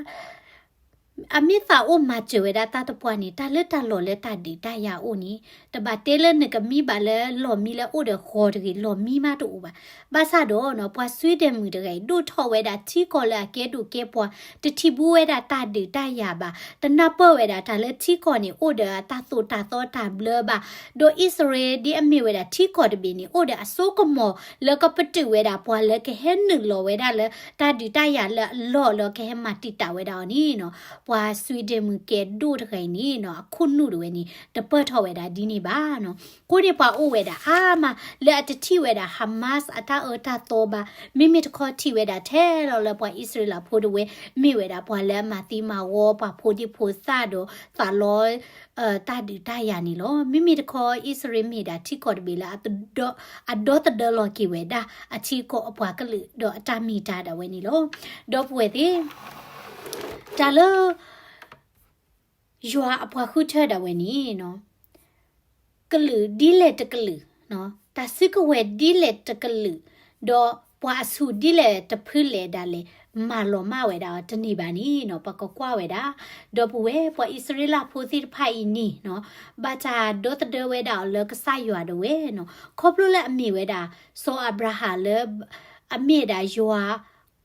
အမ့ၢ်သးအိၣ်မၤစၢၤဝဲဒၣ်တၢ်တပှၢ်န့ၣ် တၢ်လၢတၢ်လီၢ်လၢတၢ်ဒုးတၢ်ယၤအိၣ်န့ၣ် တဘၣ်တဲလၢနကမံဘၣ်လၢလီၢ်မံလၢအိၣ်ဒီးဃီတဂ့ၤ, လီၢ်မံမးတအိၣ်ဘၣ်. ဘၣ်ဆၣ်ဒီးနီၤ ပှၤဆွံဒဲးမုၣ်တဂၤအံၤ ဒိၣ်ထီၣ်ဝဲဒၣ်ထံကီၢ်လၢအကဲဒိၣ်ကဲပှၢ်, တထံၣ်ဘူးဝဲဒၣ်တၢ်ဒုးတၢ်ယၤဘၣ်, တနၢ်ပၢၢ်ဝဲဒၣ်တၢ်လၢထံကီၢ်န့ၣ် အိၣ်ဒီးတၢ်သိၣ်တၢ်သီတၢ်ဘျၢဘၣ်, ဒီးအံၣ်စရ့လးဒ်အမ့ၢ်ဝဲဒၣ်ထံကီၢ်တဘ့ၣ်န့ၣ် အိၣ်ဒီးအစိကမီၤလၢကပတုာ်ဝဲဒၣ်ပှၤလၢကဟဲနုာ်လီၤဝဲဒၣ်လၢတၢ်ဒုးတၢ်ယၤလၢအလီၢ်လၢကဟဲမၤတံာ်တာ်ဝဲဒၣ်အီၤန့ၣ်နီၤ ပှၤဆွံဒဲးမုၣ်ကဲဒိၣ်တဂၤအံၤန့ၣ်နီၤ အခိၣ်နူာ်တဝဲန့ၣ် တပၢၢ်ထီၣ်ဝဲဒၣ်ဒ်န့ၣ်ဘၣ်နီၤ. အဃိန့ၣ်ပှၤအိၣ်ဝဲဒၣ်အါမး လၢအတထံၣ်ဝဲဒၣ် Hamas အတၢ်အၢတၢ်သီဘၣ်, မ့မ့ၢ်တခီထံၣ်ဝဲဒၣ်ထဲလီၤလၢပှၤအံၣ်စရ့လးဖိတဝဲ မ့ၢ်ဝဲဒၣ်ပှၤလၢအမၤသံမၤဝီပှၤဖိဒံဖိသၣ်ဒီးသးလီ တၢ်ဒုးတၢ်ယၤန့ၣ်လီၤ. မ့မ့ၢ်တခီ အံၣ်စရ့လးမ့ၢ်ဒၣ်ထံကီၢ်တဘ့ၣ်လၢ အဒီသဒၢလီၤက့ၤဝဲဒၣ် အထံကီၢ်အပှၤကလုာ်ဒီးအတၢ်မ့ၢ်တၢ်ဒၣ်ဝဲန့ၣ်လီၤ. ဒီပုၢ်ဝဲၢ်သ့ၣ်, တၢ်လၢ ယွၤအပှၤဃုထၢဒၣ်ဝဲန့ၣ် ကလုာ်ဒ်လဲၣ်တကလုာ်, တၢ်စုကဝဲၤဒ်လဲၣ်တကလုာ်, ဒီးပှၤအဆူၣ်ဒ်လဲၣ်တဖုလဲၣ်ဒၣ်လဲၣ် မၤလီၤမၢ်ဝဲဒၣ်အီၤတန့ၢ်ဘၣ်န့ၣ်နီၤ ပကကွၢ်ဝဲဒၣ်. ဒီပုၢ်ဝဲၢ် ပှၤအံၣ်စရ့လးဖိသ့ၣ်တဖၣ်အံၤန့ၣ်နီၤ ဘၣ်တၢ်ဒီသဒၢဝဲဒၣ်အီၤလၢကစၢ်ယွၤဒၣ်ဝဲနီၤ ခီဖျိလၢအမ့ၢ်ဝဲဒၣ် စီၤအၤဘြၤဟၣ်လၢ အမ့ၢ်ဒၣ်ယွၤ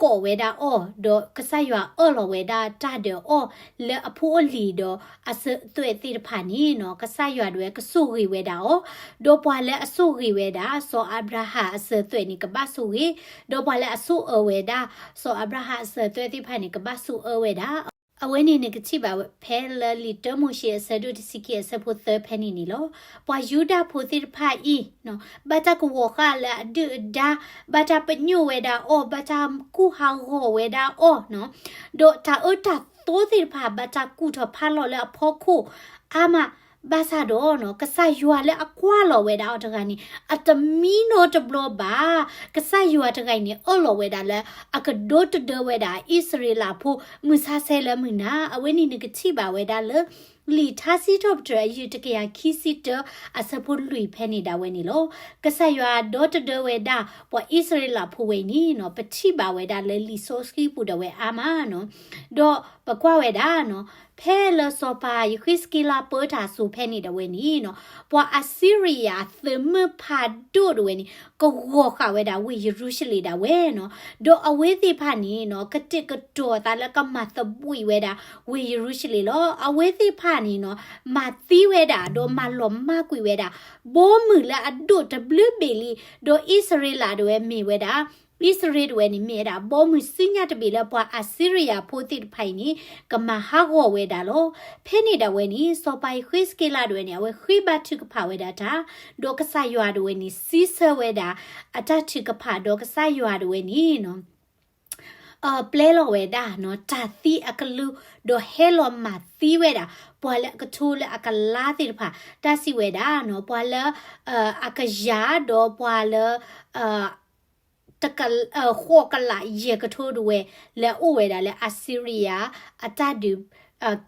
ကိးဝဲဒၣ်အီၤ ဒီးကစၢ်ယွၤအၢၣ်လီၤဝဲဒၣ်တၢ်ဒီးအီၤ လၢအဖိအလံၤဒီးအစၢၤအသွဲၣ်သ့ၣ်တဖၣ်န့ၣ်နီၤ ကစၢ်ယွၤဒၣ်ဝဲကဆိၣ်ဂ့ၤဝဲဒၣ်အီၤ, ဒီးပှၤလၢအဆိၣ်ဂ့ၤဝဲဒၣ် စီၤအၤဘြၤဟၣ်အစၢၤအသွဲၣ်န့ၣ် ကဘၣ်ဆိၣ်ဂ့ၤ, ဒီးပှၤလၢအဆိၣ်အၢဝဲဒၣ် စီၤအၤဘြၤဟၣ်အစၢၤအသွဲၣ်သ့ၣ်တဖၣ်န့ၣ် ကဘၣ်ဆိၣ်အၢဝဲဒၣ် အဝဲန့ၣ်နကထံၣ်ဘၣ်ဝဲဖဲလၢလံာ်တၢမိၤၡ့အဆၢဒိၣ်တဆံခံအဆၢဖိသၢဖဲန့ၣ်န့ၣ်လီၤ. ပှၤယူဒၤဖိသ့ၣ်တဖၣ်အံၤ ဘၣ်တၢ်ကဝီၤဃာ်လၢအဒုၣ်အဒါ, ဘၣ်တၢ်ပညိၣ်ဝဲဒၣ်အီၤ, ဘၣ်တၢ်ကူၣ်ဟးဂီၤဝဲဒၣ်အီၤ, ဒီးတၢ်အၢတၢ်သီသ့ၣ်တဖၣ် ဘၣ်တၢ်ကူၣ်ထီၣ်ဖးလီၤလၢအဖီခိၣ်အါမး, ဘၣ်ဆၣ်ဒီးနီၤ ကစၢ်ယွၤလၢအကွၢ်လီၤဝဲဒၣ်အီၤတဂၤန့ၣ် အတမံနီတဘျီဘၣ်. ကစၢ်ယွၤတဂၤအံၤန့ၣ် အၢၣ်လီၤဝဲဒၣ်လၢ အကဒီတဒၢဝဲဒၣ်အံၣ်စရ့လးဖိ မုၢ်ဆါဆဲလၢမုၢ်နၤ, အဝဲန့ၣ်နကထံၣ်ဘၣ်ဝဲဒၣ်လၢ လံာ်ထါစံးထီၣ်ပတြၢၤအယုၢ်တကယၤခံဆံတၢ အဆၢဖိလွံၢ်ဖဲန့ၣ်ဒၣ်ဝဲန့ၣ်လီၤ. ကစၢ်ယွၤဒီတဒၢဝဲဒၣ် ပှၤအံၣ်စရ့လးဖိဝဲအံၤန့ၣ်နီၤ ပထံၣ်ဘၣ်ဝဲဒၣ်လၢလံာ်စီဆှံပူၤဒၣ်ဝဲအါမးနီၤ. ဒီးပကွၢ်ဝဲဒၣ်နီၤ ဖဲလၢစီၤပၤယဃံးစက့လးပၢတၢ်အစိၤဖဲန့ၣ်ဒၣ်ဝဲန့ၣ်နီၤ ပှၤအစံရံယၤသုးမုၢ်ဖးဒိၣ်ဒၣ်ဝဲန့ၣ် ကဝီၤဃာ်ဝဲဒၣ်ဝ့ၢ်ယရူၤၡလ့ၣ်ဒၣ်ဝဲနီၤ. ဒီးအဝဲသ့ၣ်တဖၣ်န့ၣ်နီၤ ကတဲာ်ကတီၤအသးလၢကမၤသဘှံးဝဲဒၣ်ဝ့ၢ်ယရူၤၡလ့ၣ်လီၤ. အဝဲသ့ၣ်တဖၣ်န့ၣ်နီၤ မၤသံဝဲဒၣ် ဒီးမၤလီၤမၢ်ကွံာ်ဝဲဒၣ် ဘီမုၢ်လၢအဒိၣ်တဘျုးဘ့ၣ်လံ, ဒီးအံၣ်စရ့လးဒၣ်ဝဲမ့ၢ်ဝဲဒၣ် အံၣ်စရ့လးဒၣ်ဝဲန့ၣ် မ့ၢ်ဝဲဒၣ် ဘီမုၢ်ဆူညါတဘ့ၣ်လၢပှၤအစံရံယၤဖိသ့ၣ်တဖၣ်အံၤန့ၣ် ကမၤဟးဂီၤဝဲဒၣ်လီၤ. ဖဲန့ၣ်ဒၣ်ဝဲန့ၣ် စီၤပၤယဃံးစက့လးဒၣ်ဝဲန့ၣ် အဝဲဃ့ဘါထုကဖၣ်ဝဲဒၣ်တၢ်, ဒီးကစၢ်ယွၤဒၣ်ဝဲန့ၣ် စံးဆၢဝဲဒၣ် အတၢ်ထုကဖၣ် ဒီးကစၢ်ယွၤဒၣ်ဝဲန့ၣ်နီၤ ပျဲလီၤဝဲဒၣ်နီၤ တၢ်သံအကလူး, ဒီးဟဲလီၤမၤသံဝဲဒၣ် ပှၤလၢအကထိလၢအကလါသ့ၣ်တဖၣ်, တၢ်စံးဝဲဒၣ်နီၤ ပှၤလၢ အကယၤ ဒီးပှၤလၢ တက ဃိးကလးယဲၢ်ကထိဒၣ်ဝဲ လၢအအိၣ်ဝဲဒၣ်လၢအစံရံယၤ အတၢ်ဒုး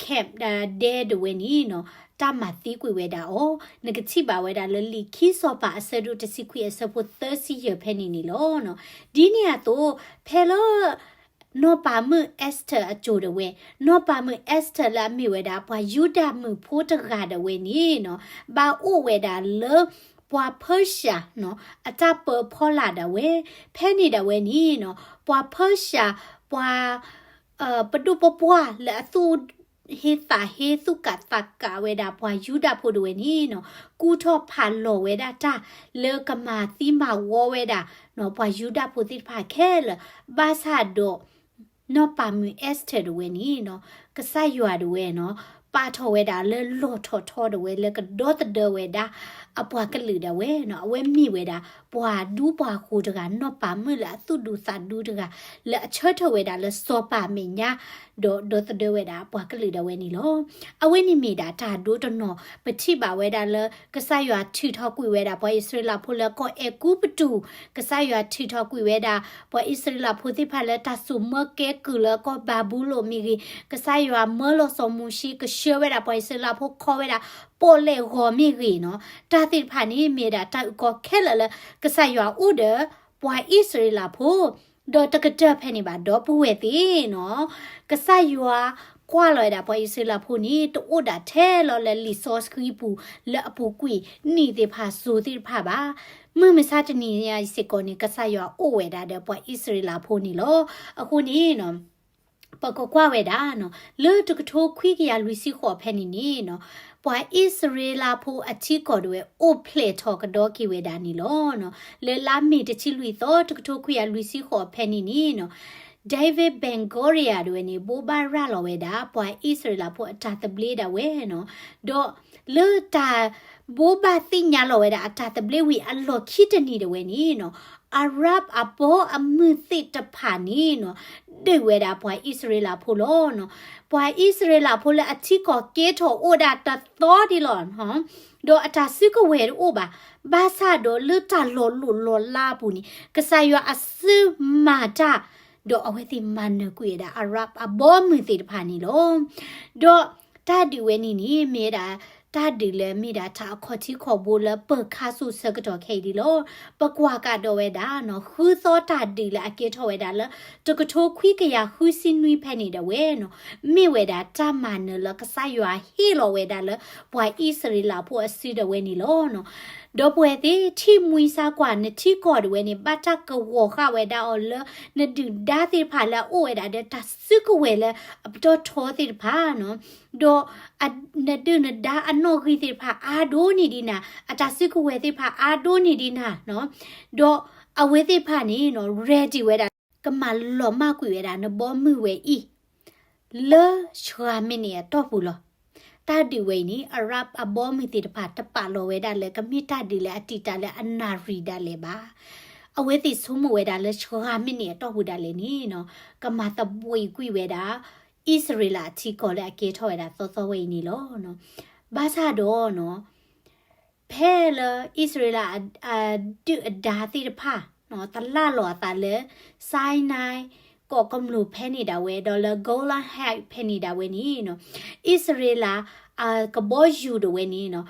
camp ဒဲဒၣ်ဝဲန့ၣ်နီၤ တၢ်မၤသံကွံာ်ဝဲဒၣ်အီၤ, နကထံၣ်ဘၣ်ဝဲဒၣ်လၢလံာ်ခံစီၤပၤအဆၢဒိၣ်တဆံခွံအဆၢဖိသၢဆံယဲၢ်ဖဲန့ၣ်န့ၣ်လီၤ. ဒ်န့ၣ်အသိး ဖဲလၢ နီၢ်ပၤမုၣ်အ့းစတၢၤအစိၤဒၣ်ဝဲ, နီၢ်ပၤမုၣ်အ့းစတၢၤလၢအမ့ၢ်ဝဲဒၣ် ပှၤယူဒၤမုၣ်ဖိတဂၤဒၣ်ဝဲန့ၣ်နီၤ ဘၣ်အိၣ်ဝဲဒၣ်လၢ ပှၤဖၢၡၢ်နီၤ အတၢ်ပၢဖီလာ်ဒၣ်ဝဲ, ဖဲန့ၣ်ဒၣ်ဝဲန့ၣ်နီၤ ပှၤဖၢၡၢ် ပှၤ ပဒိၣ်ပပှၢ်လၢအသူၣ်ဟ့သးဟ့ သူၣ်ကးသးကးဝဲဒၣ် ပှၤယူဒၤဖိဒၣ်ဝဲန့ၣ်နီၤ ကူၣ်ထီၣ်ဖးလီၤဝဲဒၣ်တၢ် လၢကမၤသံမၤဝီဝဲဒၣ်နီၤ ပှၤယူဒၤဖိသ့ၣ်တဖၣ်ခဲလၢာ်, ဘၣ်ဆၣ်ဒီး နီၢ်ပၤမုၣ်အ့းစတၢၤဒၣ်ဝဲန့ၣ်နီၤ ကစၢ်ယွၤဒၣ်ဝဲနီၤ ပာ်ထီၣ်ဝဲဒၣ်လၢလီၢ်ထီၣ်ထီဒၣ်ဝဲ လၢကဒီသဒၢဝဲဒၣ် အပှၤကလုာ်ဒၣ်ဝဲနီၤ အဝဲမ့ၢ်ဝဲဒၣ် ပှၤဒူပှၤဃိၤတဂၤ နီၢ်ပၤမုၣ်လၢအသူၣ်ဒူသးဒူတဂၤ လၢအဆၢထၢၣ်ဝဲဒၣ်လၢစီၤပၤမဲာ်ညါ ဒီးဒီသဒၢဝဲဒၣ်ပှၤကလုာ်ဒၣ်ဝဲန့ၣ်လီၤ. အဝဲန့ၣ်မ့ၢ်ဒၣ်တၢ်ဒိတနီၤ ပထံၣ်ဘၣ်ဝဲဒၣ်လၢ ကစၢ်ယွၤထုးထီၣ်ကွံာ်ဝဲဒၣ် ပှၤအံၣ်စရ့လးဖိလၢကီၢ်အဲၤကူပတူး, ကစၢ်ယွၤထုးထီၣ်ကွံာ်ဝဲဒၣ် ပှၤအံၣ်စရ့လးဖိသ့ၣ်တဖၣ်လၢတၢ်စိာ်မၢကဲကုၢ်လၢကီၢ်ဘၤဘူလိၣ်မ့ၢ်ဂ့ၤ, ကစၢ်ယွၤမၢလီၤစီၤမိၤၡ့ ကဆှၢဝဲဒၣ်ပှၤအံၣ်စရ့လးဖိ ခီဝဲဒၣ် ပီၣ်လဲၣ်ဂီၤမ့ၢ်ဂ့ၤနီၤ, တၢ်သ့ၣ်တဖၣ်န့ၣ် မ့ၢ်ဒၣ်တၢ်အုၣ်ကီၤခဲလၢာ်လၢ ကစၢ်ယွၤအိၣ်ဒီး ပှၤအံၣ်စရ့လးဖိ ဒီးတကတၢၢ်ဖဲန့ၣ်ဘၣ် ဒီပုၢ်ဝဲၢ်သ့ၣ်နီၤ, ကစၢ်ယွၤကွၢ်လီၤဝဲဒၣ်ပှၤအံၣ်စရ့လးဖိန့ၣ် တအိၣ်ဒၣ်ထဲလီၤလၢလံာ်စီဆှံပူၤ လၢအပူၤကွံာ်နံၣ်သ့ၣ်တဖၣ် စိၤသ့ၣ်တဖၣ်ဘၣ်. မုၢ်မဆါတနံၤညါအံၤစ့ၢ်ကီးန့ၣ် ကစၢ်ယွၤအိၣ်ဝဲဒၣ်ဒီးပှၤအံၣ်စရ့လးဖိန့ၣ်လီၤ. အဃိန့ၣ်နီၤ ပကကွၢ်ဝဲဒၣ်နီၤ လၢတကထိခွံကယၤလွံၢ်ဆံဃိးဖဲန့ၣ်န့ၣ်နီၤ ပှၤအံၣ်စရ့လးဖိအထံကီၢ်ဒၣ်ဝဲ အိၣ်ဖျဲၣ်ထီၣ်ကဒီက့ၤဝဲဒၣ်န့ၣ်လီၤ. လၢလါမ့ၤတဆံလွံၢ်သီ တကထိခွံကယၤလွံၢ်ဆံဃိးဖဲန့ၣ်န့ၣ်နီၤ David Ben-Gurion ဒၣ်ဝဲန့ၣ် ဘိးဘၣ်ရၤလီၤဝဲဒၣ် ပှၤအံၣ်စရ့လးဖိအတၢ်သဘျ့ဒၣ်ဝဲနီၤ, ဒီးလၢတၢ်ဘိးဘၣ်သ့ၣ်ညါလီၤဝဲဒၣ်အတၢ်သဘျ့ဝံၤအလီၢ်ခံတနံၤဒၣ်ဝဲန့ၣ်နီၤ အၤရၣ်အဘီအမုၢ်သ့ၣ်တဖၣ်န့ၣ်နီၤ ဒုးဝဲဒၣ်ပှၤအံၣ်စရ့လးဖိလီၤ. ပှၤအံၣ်စရ့လးဖိလၢအထံကီၢ်ကဲထီၣ်အိၣ်ဒၣ်တသီဒံးလီၤ. ဒီးအတၢ်စုကဝဲၤတအိၣ်ဘၣ်. ဘၣ်ဆၣ်ဒီးလၢတၢ်လီၤလိၢ်လီၤလးအပူၤန့ၣ် ကစၢ်ယွၤအစုမၤတၢ် ဒီးအဝဲသ့ၣ်မၤနၢၤကွံာ်ဝဲဒၣ် အၤရၣ်အဘီအမုၢ်သ့ၣ်တဖၣ်န့ၣ်လီၤ. ဒီးတၢ်ဒုးဝဲန့ၣ်န့ၣ် မ့ၢ်ဝဲဒၣ် တၢ်ဒုးလၢမ့ၢ်ဒၣ်တၢ်အခီၣ်ထံးခီၣ်ဘိလၢပၢၤခါဆူၣ်ဆၢကတီၢ်ခဲအံၤဒ်လီၤ. ပကွၢ်ကဒီးဝဲဒၣ်နီၤ ဃုသီတၢ်ဒုးလၢအကဲထီၣ်ဝဲဒၣ်လၢ တကထိခွံကယၤဃုဆံနွံဖဲန့ၣ်ဒၣ်ဝဲနီၤ မ့ၢ်ဝဲဒၣ်တၢ်မၤနၢၤလၢကစၢ်ယွၤဟ့ၣ်လီၤဝဲဒၣ်လၢ ပှၤအံၣ်စရ့လးဖိအစုဒၣ်ဝဲန့ၣ်လီၤ. ဒီပုၢ်ဝဲၢ်သ့ၣ် ထံၣ်မှံဆါကွၢ် နထံကီၢ်ဒၣ်ဝဲန့ၣ် ဘၣ်တၢ်ကဝီၤဃာ်ဝဲဒၣ်အီၤလၢ နဒုၣ်ဒါသ့ၣ်တဖၣ်လၢအအိၣ်ဝဲဒၣ်ဒီးတၢ်စုကဝဲၤလၢအပတီၢ်ထီသ့ၣ်တဖၣ်နီၤ ဒီး နဒုၣ်နဒါအနီၣ်ဂံၢ်သ့ၣ်တဖၣ်အါဒိၣ်န့ၢ်ဒံးနၤ, အတၢ်စုကဝဲၤသ့ၣ်တဖၣ်အါဒိၣ်န့ၢ်ဒံးနၤနီၤ, ဒီးအဝဲသ့ၣ်တဖၣ်န့ၣ်နီၤ ready ဝဲဒၣ် ကမၤလီၤမၢ်ကွံာ်ဝဲဒၣ်နဘီမုၢ်ဝဲအံၤ လၢစှၤမံးနံးအတီၢ်ပူၤလီၤ. တၢ်ဒုးဝဲအံၤန့ၣ် Arab အဘီအမုၢ်သ့ၣ်တဖၣ် တပာ်လီၤဝဲဒၣ်လၢကမ့ၢ်တၢ်ဒုးလၢအတံာ်တာ်လၢအနၣ်ရံၣ်ဒၣ်လဲာ်ဘၣ်. အဝဲသ့ၣ်ဆိကမိၣ်ဝဲဒၣ်လၢစှၤမံးနံးအတီၢ်ပူၤဒၣ်လဲာ်န့ၣ်နီၤ ကမၤသဘှံးကွံာ်ဝဲဒၣ် အံၣ်စရ့လးအထံကီၢ်လၢအကဲထီၣ်ဝဲဒၣ်သီသီဝဲအံၤန့ၣ်လီၤ. ဘၣ်ဆၣ်ဒီးနီၤ ဖဲလၢအံၣ်စရ့လးအဒုၣ်အဒါသ့ၣ်တဖၣ် သလၣ်လီၤအသးလၢ Sinai ကီးကမျူၢ်ဖဲန့ၣ်ဒၣ်ဝဲ ဒီးလၢ Golan Heights ဖဲန့ၣ်ဒၣ်ဝဲန့ၣ်နီၤ အံၣ်စရ့လးအကဘီယူၤဒၣ်ဝဲန့ၣ်နီၤ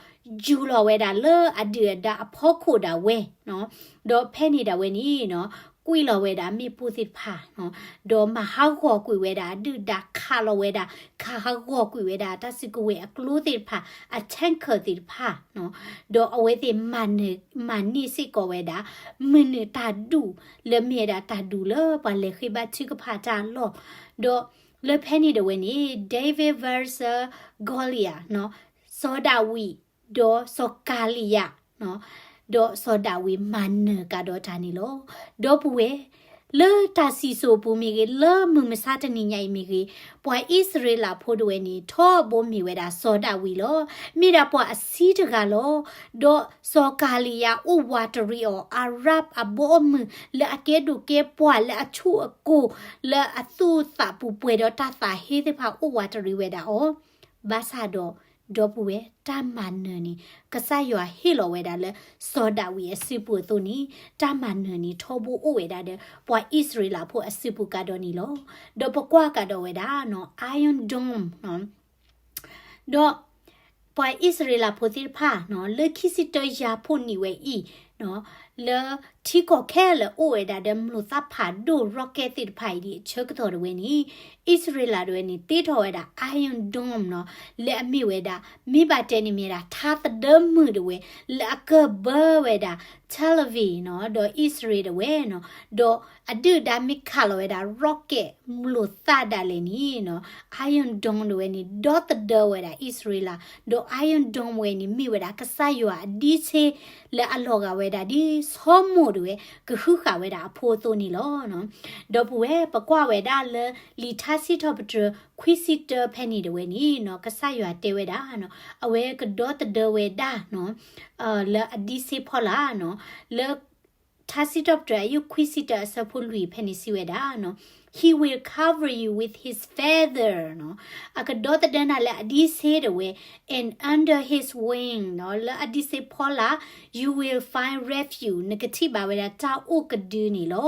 ယူၤလီၤဝဲဒၣ်လၢအဒုၣ်အဒါအဖီခိၣ်ဒၣ်ဝဲနီၤ ဒီးဖဲန့ၣ်ဒၣ်ဝဲန့ၣ်နီၤ ကွံာ်လီၤဝဲဒၣ်မ့ၣ်ပိၢ်သ့ၣ်တဖၣ်နီၤ ဒီးမၤဟးဂီၤကွံာ်ဝဲဒၣ်အဒုၣ်ဒါ ခးလီၤဝဲဒၣ် ခးဟးဂီၤကွံာ်ဝဲဒၣ်တၢ်စုကဝဲၤအကျိသ့ၣ်တဖၣ် အ tanker သ့ၣ်တဖၣ်နီၤ ဒီးအဝဲသ့ၣ်မၤန့ၢ်စ့ၢ်ကီးဝဲဒၣ် မုၢ်နုာ်တၢ်ဒူၣ်လၢမ့ၢ်ဝဲဒၣ်တၢ်ဒူၣ်လၢပှၤလဲၤဃ့ဘါထုကဖၣ်တၢ်အလီၢ် ဒီးလၢဖဲန့ၣ်ဒၣ်ဝဲန့ၣ် David versus Goliath နီၤ စီၤဒၤဝံး ဒီးစီၤကၤလံယး ဒီးစီၤဒၤဝံးမၤနၢၤကဒီးတၢ်န့ၣ်လီၤ. ဒီပုၢ်ဝဲၢ် လၢတၢ်စံၣ်စိၤပူၤမ့ၢ်ဂ့ၤ လၢမုၢ်မဆါတနံၤညါအံၤမ့ၢ်ဂ့ၤ ပှၤအံၣ်စရ့လးဖိဒၣ်ဝဲန့ၣ် ထီဘိမ့ၢ်ဝဲဒၣ်စီၤဒၤဝံးလီၤ. မ့ၢ်ဒၣ်ပှၤအဆံးတဂၤလီၤ. ဒီးစီၤကၤလံယးအိၣ်ဝးတရံးအီၤ Arab အဘီအမုၢ် လၢအကဲဒိၣ်ကဲပှၢ် လၢအဆူၣ်အကိၢ် လၢအသူၣ်အသးပူၤပှဲၤဒီးတၢ်သးဟ့သ့ၣ်တဖၣ်အိၣ်ဝးတရံးဝဲဒၣ်အီၤ ဘၣ်ဆၣ်ဒီး ဒီပုၢ်ဝဲၢ် တၢ်မၤနၢၤန့ၣ် ကစၢ်ယွၤဟ့ၣ်လီၤဝဲဒၣ်လၢ စီၤဒၤဝံးအစုပူၤအသိးန့ၣ် တၢ်မၤနၢၤန့ၣ် ထီဘိအိၣ်ဝဲဒၣ်ဒီး ပှၤအံၣ်စရ့လးဖိအစုပူၤကဒီးန့ၣ်လီၤ. ဒီးပကွၢ်ကဒီးဝဲဒၣ်နီၤ Iron Dome နီၤ ဒီး ပှၤအံၣ်စရ့လးဖိသ့ၣ်တဖၣ်နီၤ လၢခံဆံတၢယၤဖှိၣ်နံၣ်ဝဲအံၤနီၤ လၢထံကီၢ်ခဲလၢာ်အိၣ်ဝဲဒၣ်ဒီး မျိာ်သၣ်ဖးဒိၣ် rocket သ့ၣ်တဖၣ်အံၤဒ်အဆၢကတီၢ်ဒၣ်ဝဲန့ၣ် အံၣ်စရ့လးဒၣ်ဝဲန့ၣ် တ့ထီၣ်ဝဲဒၣ် Iron Dome နီၤ လၢအမ့ၢ်ဝဲဒၣ် မ့ၢ်ဘၣ်တဲန့ၣ်မ့ၢ်ဒၣ် ထါသဒၢမုၢ်ဒၣ်ဝဲ လၢအကဘၢဝဲဒၣ် Tel Aviv နီၤ ဒီးအံၣ်စရ့လးဒၣ်ဝဲနီၤ ဒီးအဒုၣ်ဒါမ့ၢ်ခးလီၤဝဲဒၣ် rocket မျိာ်သၣ်ဒၣ်လဲာ်န့ၣ်နီၤ Iron Dome ဒၣ်ဝဲန့ၣ် ဒီသဒၢဝဲဒၣ်အံၣ်စရ့လး ဒီး Iron Dome ဝဲန့ၣ်မ့ၢ်ဝဲဒၣ်ကစၢ်ယွၤအဒံးဆှံ လၢအလီၤဂာ်ဝဲဒၣ်ဒ်ဆီမိၣ်ဒၣ်ဝဲ ကဟုဃာ်ဝဲဒၣ်အဖိအသိးန့ၣ်လီၤ. ဒီပုၢ်ဝဲၢ် ပကွၢ်ဝဲဒၣ်လၢလံာ်ထါစံးထီၣ်ပတြၢၤ ခွံဆံတၢဖဲန့ၣ်ဒၣ်ဝဲန့ၣ်နီၤ ကစၢ်ယွၤတဲဝဲဒၣ်နီၤ အဝဲကဒီသဒၢဝဲဒၣ်နီၤ လၢအဒံးဆှံဖီလာ်နီၤ လၢ ထါစံးထီၣ်ပတြၢၤအယုၢ်ခွံဆံတၢအဆၢဖိလွံၢ်ဖဲန့ၣ်စံးဝဲဒၣ်နီၤ He will cover you with his feather နီၤ အကဒီသဒၢနၤလၢအဒံးဆှံဒၣ်ဝဲ and under his wing နီၤ လၢအဒံးဆှံဖီလာ် you will find refuge နကထံၣ်ဘၣ်ဝဲဒၣ်တၢ်အိၣ်ကဒုန့ၣ်လီၤ.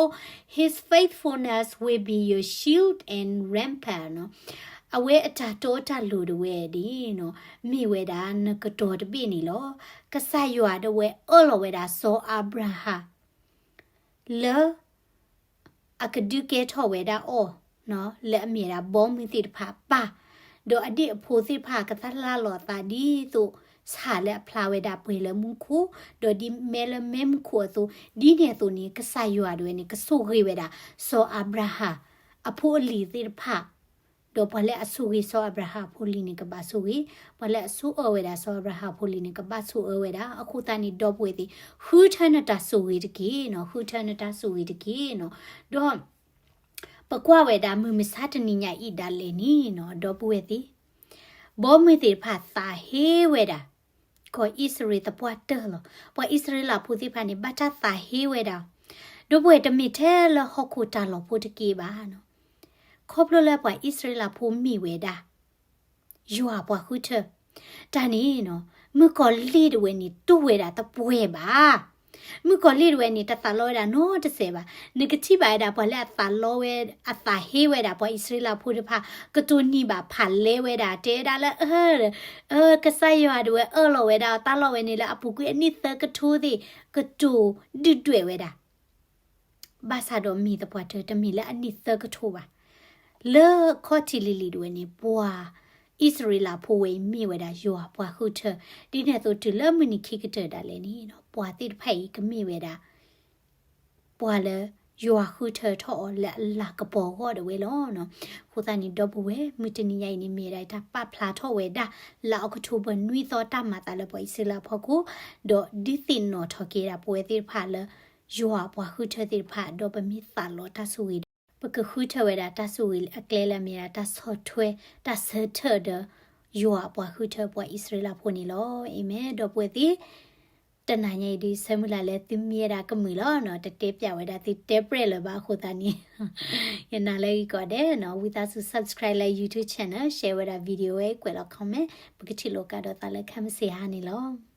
His faithfulness will be your shield and rampart နီၤ အဝဲအတၢ်တီတၢ်လိၤဒၣ်ဝဲဒၣ်နီၤ မ့ၢ်ဝဲဒၣ်နကတီၤတဘ့ၣ်န့ၣ်လီၤ. ကစၢ်ယွၤဒၣ်ဝဲအၢၣ်လီၤဝဲဒၣ်စီၤအၤဘြၤဟၣ် လၢ အကဒုးကဲထီၣ်ဝဲဒၣ်အီၤ လၢအမ့ၢ်ဒၣ်ဘီမုၢ်သ့ၣ်တဖၣ်ပၢ်, ဒီးအဒ့ၣ်အဖိသ့ၣ်တဖၣ်ကသးလၢ်လီၤအသးဒ်သိး ဆၣ်လၢအဖျါဝဲဒၣ်ပှဲၤလၢမူခိၣ်, ဒီးဒ်မဲလၢမဲမူခိၣ်အသိး, ဒ်န့ၣ်အသိးန့ၣ် ကစၢ်ယွၤဒၣ်ဝဲန့ၣ် ကဆိၣ်ဂ့ၤဝဲဒၣ် စီၤအၤဘြၤဟၣ် အဖိအလံၤသ့ၣ်တဖၣ် ဒီးပှၤလၢအဆိၣ်ဂ့ၤစီၤအၤဘြၤဟၣ်အဖိလံၤန့ၣ် ကဘၣ်ဆိၣ်ဂ့ၤ, ပှၤလၢအဆိၣ်အၢဝဲဒၣ်စီၤအၤဘြၤဟၣ်အဖိလံၤန့ၣ် ကဘၣ်ဆိၣ်အၢဝဲဒၣ်. အဃိသတးန့ၣ် ဒီပုၢ်ဝဲၢ်သ့ၣ်, ဃုထၢနတၢ်ဆိၣ်ဂ့ၤတက့ၢ်နီၤ, ဃုထၢနတၢ်ဆိၣ်ဂ့ၤတက့ၢ်နီၤ. ဒီး ပကွၢ်ဝဲဒၣ်မုၢ်မဆါတနံၤညါအံၤဒၣ်လဲာ်န့ၣ်နီၤ, ဒီပုၢ်ဝဲၢ်သ့ၣ်, ဘီမုၢ်သ့ၣ်တဖၣ်သးဟ့ဝဲဒၣ် ကီၢ်အံၣ်စရ့လးသပှၢ်တၢၢ်လီၤ. ပှၤအံၣ်စရ့လးဖိသ့ၣ်တဖၣ်န့ၣ် ဘၣ်တၢ်သးဟ့ဝဲဒၣ်, ဒီပုၢ်ဝဲၢ် တမ့ၢ်ထဲလၢဟီၣ်ခိၣ်တၢ်လီၢ်ဖိတက့ၢ်ဘၣ်နီၤ. ခီဖျိလၢပှၤအံၣ်စရ့လးဖိမ့ၢ်ဝဲဒၣ် ယွၤပှၤဃုထၢ တၢ်န့ၣ်နီၤ, မုၣ်ကီၤလံၢ်ဒၣ်ဝဲန့ၣ် တူၢ်ဝဲဒၣ်တပှဲၤဘၣ်. မုၣ်ကီၤလံၢ်ဒၣ်ဝဲန့ၣ် တသးလီဝဲဒၣ်နီတစဲးဘၣ်. နကထံၣ်ဘၣ်ဝဲဒၣ် ပှၤလၢအသးလီဝဲ အသးဟ့ဝဲဒၣ် ပှၤအံၣ်စရ့လးဖိတဖၣ် ကတိၤနံၤဘၣ်ဖးလဲဝဲဒၣ် တဲဝဲဒၣ်လၢ အၢ အၢ ကစၢ်ယွၤဒၣ်ဝဲ အၢၣ်လီၤဝဲဒၣ် တၢ်လီၢ်ဝဲန့ၣ်လၢအပူၤကွံာ်အနံၣ်သၢကထိသ့ၣ် ကတိၤဒုၣ်ဒွဲၣ်ဝဲဒၣ် ဘၣ်ဆၣ်ဒီးမ့ၢ်သပှၢ်တၢၢ် တမ့ၢ်လၢအနံၣ်သၢကထိဘၣ်. လၢခီၣ်ထံးလံၤလံၤဒၣ်ဝဲန့ၣ် ပှၤအံၣ်စရ့လးဖိဝဲအံၤမ့ၢ်ဝဲဒၣ် ယွၤပှၤဃုထၢ, ဒ်န့ၣ်အသိးတုၤလၢမုၢ်နံၤခံကတၢၢ်ဒၣ်လဲာ်န့ၣ် ပှၤသ့ၣ်တဖၣ်အံၤကမ့ၢ်ဝဲဒၣ် ပှၤလၢယွၤဃုထၢထီၣ်အီၤလၢအလၤကပီၤအဂီၢ်ဒၣ်ဝဲလီၤ. အဃိသတးန့ၣ် ဒီပုၢ်ဝဲၢ် မုၢ်တနံၤညါအံၤန့ၣ် မ့ၢ်ဝဲဒၣ်တၢ်ပာ်ဖျါထီၣ်ဝဲဒၣ် လါအီးကထိဘၢၣ်နွံသီ တၢ်မၤသးလၢပှၤအံၣ်စရ့လးအဖီခိၣ်, ဒီးဒုးသ့ၣ်နီၣ်ထီၣ်က့ၤဒၣ်ပဝဲသ့ၣ်တဖၣ်လၢ ယွၤပှၤဃုထၢသ့ၣ်တဖၣ် ဒီးပမ့ၢ်သးလီတၢ်ဆိၣ်ဂ့ၤဒီး ပကဃုထၢဝဲဒၣ်တၢ်ဆိၣ်ဂ့ၤအကျဲလၢအမ့ၢ်ဒၣ်တၢ်ဆီၣ်ထွဲ တၢ်ဆၢထၢၣ်ဒီး ယွၤပှၤဃုထၢပှၤအံၣ်စရ့လးဖိန့ၣ်လီၤ. အၤမ့ၣ်. ဒီပုၢ်ဝဲၢ်သ့ၣ်, တနၤညါအံၤဒုး ဆၢမုၢ်လၢ်လၢသုမ့ၢ်ဝဲဒၣ်ကမုာ်လီၤနီၤ, တတဲပျးဝဲဒၣ်သုတဲပြဲၢ်လၢၤဘၣ်အဃိသတးန့ၣ် ယနာ်လၢဂ့ၤကီးဒဲးနီၤ, ဝံသးစူၤ subscribe လၢ YouTube channel, share ဝဲဒၣ် video ဝဲ ကွဲးလီၤ comment, ပကထံၣ်လိာ်ကဒီးသးလၢခဲမုၢ်ဆ့ၣ်ဟါန့ၣ်လီၤ.